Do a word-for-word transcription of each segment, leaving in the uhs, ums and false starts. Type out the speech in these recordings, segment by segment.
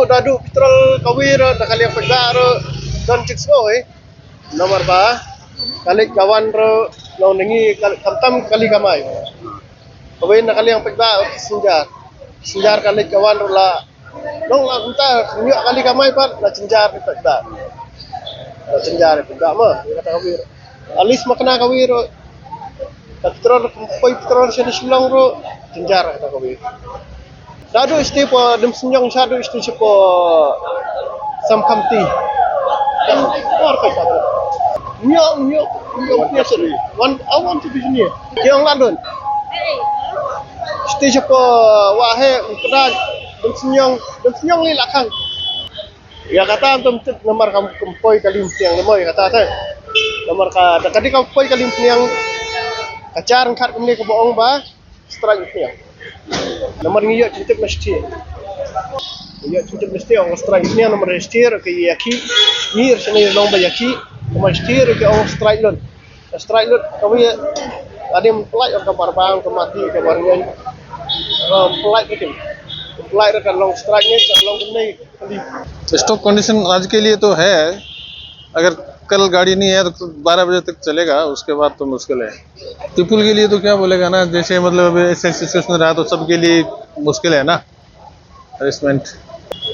Naduh petrol kawei ruh, na ka liang paidbah ruh don jingsngew eh. Namar ba ka leit ka wan ruh, long na ngi ka, khamtam kali kamai. Kawei na ka liang paidbah, ki synjar. Synjar ka leit ka wan ruh la, long la kumta, ym ïoh kali kamai pat, la jynjar ïa paidbah. La jynjar ïa paidbah mo, ïa kata kawei ruh. At least ma kane kawei ruh, ka petrol, poi petrol sha Shillong ruh, jynjar kata kawei. Naduh shatei hapoh Dumsniang, naduh shatei hapoh Samkhamti. Por ka jadu. Nyo, nyo, nyo, nyo shatei. Wan, awan shatei sini. Ki ong la don. Shatei hapoh Waheh, Umkdait, Dumsniang, Dumsniang lei la khang. Ïa kata ym tip namar kam, kam poi kali Umsniang namar ïa kata te. Namar ka, da ka dei ka poi kali Umsniang, ka jar ryngkat kumne kaba ong ba strike Umsniang. Namar ngi ïoh jingtip na shatei. Ngi ïoh jingtip na shatei ong strike Umsniang namar shatei ruh ki ïakhih. Ngi ruh shane long ba ïakhih. Namar shatei ruh ki ong strike lut. Strike lut kawei. Ade ym pynlait ong ka Marbang, ka Mati, ka Marngen. Ym pynlait ka tim. Ym pynlait ruh ka long strike ne, ka long kumne. स्टॉक कंडीशन आज के लिए तो है, अगर कल गाड़ी नहीं है तो बारह बजे तक चलेगा, उसके बाद तो मुश्किल है। पीपल के लिए तो क्या बोलेगा ना, जैसे मतलब अभी ऐसे सिचुएशन रहा तो सबके लिए मुश्किल है ना, अरेंजमेंट।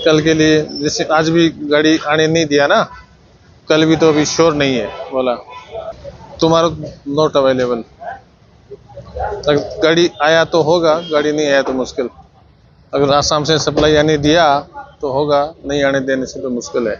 कल के लिए जैसे आज भी गाड़ी आने नहीं दिया ना, कल भी तो अभी श्योर नहीं है बोला, टुमारो नॉट अवेलेबल। गाड़ी आया तो होगा, गाड़ी नहीं आया तो मुश्किल। अगर आसाम से सप्लाई आने दिया तो होगा, नहीं आने देने से तो मुश्किल है।